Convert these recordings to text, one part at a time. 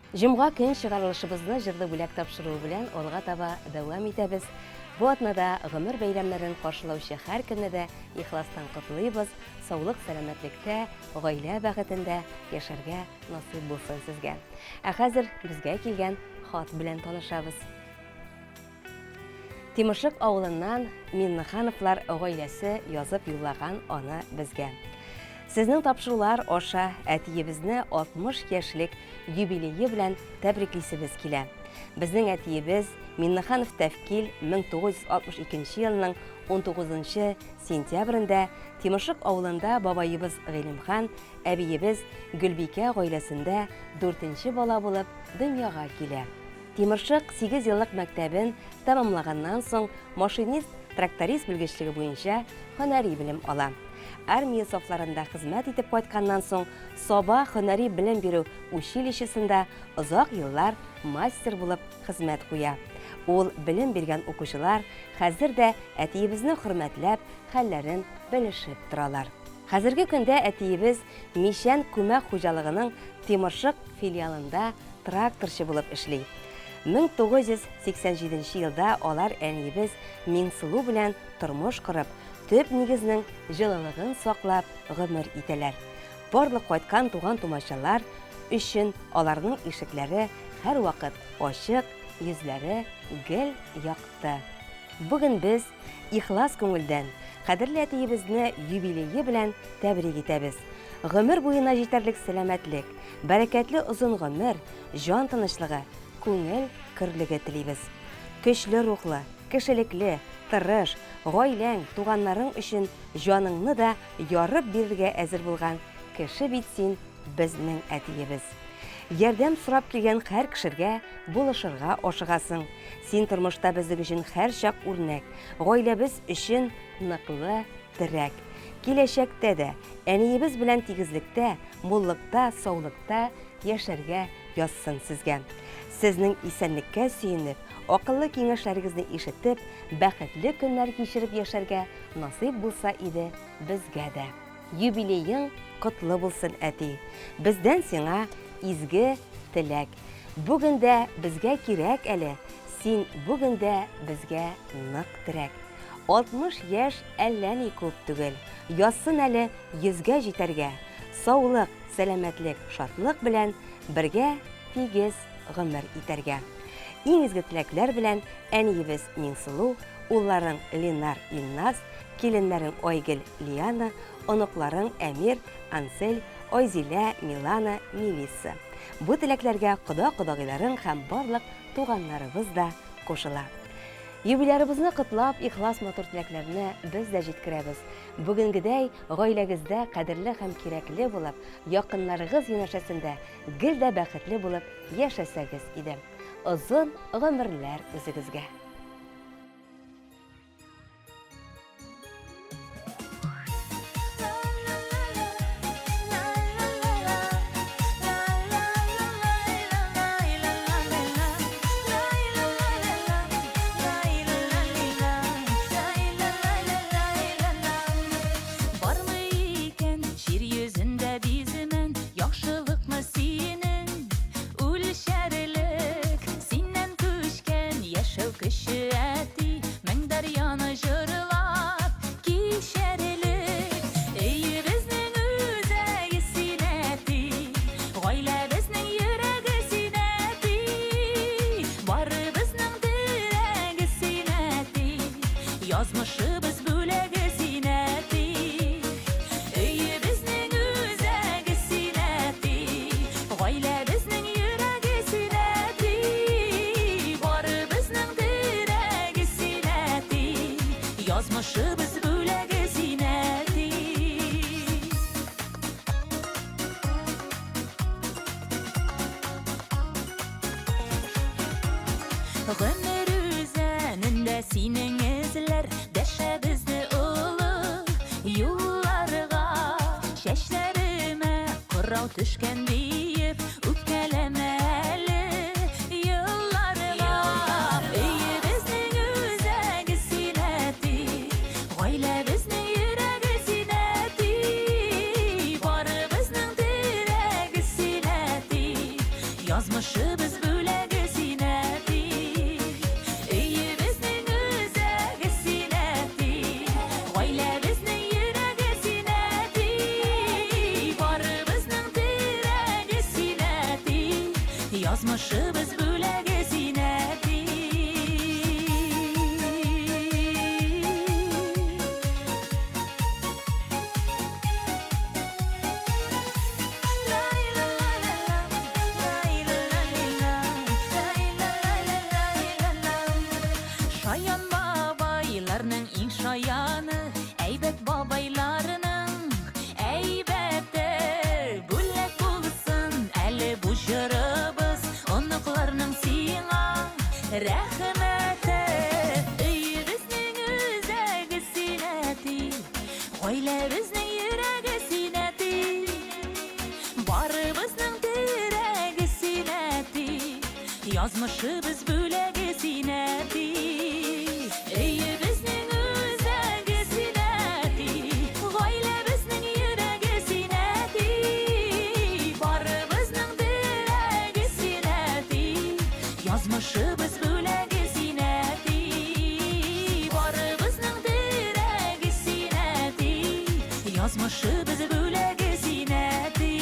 Җомга көн чыгарылышыбызны җырлы бүләк тапшыруы белән алга таба дәвам итәбез. Бу атнада гомер бәйрәмнәрен каршылаучы һәркемне дә ихластан котлыйбыз, саулык-сәламәтлектә, гаилә бәхетендә яшәргә насыйп булсын сезгә. Ә хәзер безгә килгән хат белән танышабыз. Тимошык авылыннан Миннехановлар гаиләсе язып юллаган аны безгә. Сезнең тапшырулар аша әтиебезне 60 яшьлек юбилее белән тәбриклисебез килә. Безнең әтиебез Миннеханов Тәфкил 1962 елның 19 сентябрендә Тимошык авылында бабаебыз Гыйлемхан, әбиебез Гөлбикә гаиләсендә дүртенче бала булып дөньяга килә. Тимершык сигезьеллык мәктәбен тәмамлаганнан соң машинист-тракторист белгечлеге буенча һөнәри белем ала. Армия сафларында хезмәт итеп кайтканнан соң Саба һөнәри белем бирү училищесында озак еллар мастер булып хезмәт куя. Ул белем биргән укучылар хәзер дә әтиебезне хөрмәтләп, хәлләрен белешеп торалар. Хәзерге көндә әтиебез Мичән күмәк хуҗалыгының Тимершык филиалында тракторчы булып эшли. 1987 нче елда алар әниебез Миңсылу белән тормыш корып, төп нигезнең җылылыгын саклап гомер итәләр. Барлык кайткан туган-тумачалар өчен аларның ишекләре һәрвакыт ачык, йөзләре гел якты. Бүген без ихлас күңелдән кадерле әтиебезне юбилее белән тәбрик итәбез. Гомер буена җитәрлек сәламәтлек, бәрәкәтле озын гомер, җан тынычлыгы, күңел көрлеге телибез. Көчле рухлы, кешелекле, тырыш, гаиләң, туганнарың өчен җаныңны да ярып бирергә әзер булган кеше бит син, безнең әтиебез. Ярдәм сорап килгән һәр кешергә булышырга ашыгасың. Син тормышта безнең өчен һәрчак үрнәк, гаиләбез өчен ныклы терәк. Киләчәктә дә әниебез белән тигезлектә, муллыкта, саулыкта яшәргә язсын сезгә. Сезнең исәнлеккә сөенеп, акыллы киңәшләрегезне ишетеп, бәхетле көннәр кичереп яшәргә насыйп булса иде безгә дә. Юбилеең котлы булсын, әти! Бездән сиңа изге теләк. Бүген дә безгә кирәк әле, син бүген дә безгә нык терәк. 60 яшь әллә ни күп түгел, язсын әле йөзгә җитәргә. Саулык, сәламәтлек, шатлык белән бергә тигез гомер итәргә. Иң изге теләкләр белән әниебез Миңсылу, улларың Ленар, Илназ, Киленнәрең Айгөл, Лиана, оныкларың Әмир, Ансель, Айзилә, Милана, Мелисса. Бу теләкләргә кода-кодагыйларың һәм барлык туганнарыбыз да кушыла. Юбилярыбызны котлап, ихлас матур теләкләрне без дә җиткерәбез. Бүгенгедәй гаиләгездә кадерле һәм кирәкле булып, якыннарыгыз янәшәсендә гел дә бәхетле булып яшәсәгез иде. Озын гомерләр үзегезгә! Бармы икән җир йөзендә биземән яхшылыкны синең Үлчәрлек синнән күчкән яшәү көче, әти, мең дәрьяны җырлап кичәрлек. Өебезнең үзәге син, әти, гаиләбезнең йөрәге син, әти, барыбызның терәге син, әти, язмышыбыз бүләге син, әти. Өебезнең үзәге син, әти, Гаиләбезнең йөрәге син, әти, Барыбызның терәге син, әти, Язмышыбыз бүләге син, әти. Гомер үзәнендә синең эзләр Дәшә безне олы юлларга. Чәчләремә кырау төшкән диеп, Үпкәләмә әле елларга. Өебезнең үзәге син, әти, Гаиләбезнең йөрәге син, әти, Барыбызның терәге син, әти. Язмышыбыз бүләге син, әти. Өебезнең үзәге син, әти. Гаиләбезнең йөрәге син, әти. Барыбызның терәге син, әти. Язмышыбыз бүләге син, әти. Шаян бабайларның иң шаяны, әйбәт бабайларның әйбәте. Бүләк булсын әле бу җырыбыз, оныкларның сиңа рәхмәте. Өебезнең үзәге син, әти, Гаиләбезнең йөрәге син, әти. Барыбызның терәге син, әти. Язмышыбыз бүләге син, әти. Өебезнең үзәге син, әти. Гаиләбезнең йөрәге син, әти. Барыбызның терәге син, әти. Язмышыбыз бүләге син, әти. Барыбызның терәге син, әти. Язмышыбыз бүләге син, әти.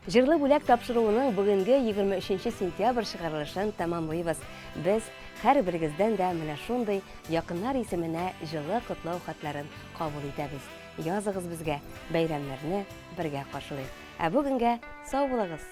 Җырлы бүләк тапшыруының бүгенге 23 сентябрь чыгарылышын тәмамлыйбыз. Без һәрберегездән дә менә шундый якыннар исеменә җылы котлау хатларын кабул итәбез. Языгыз безгә, бәйрәмнәрне бергә каршылыйк. Ә бүгенгә сау булыгыз!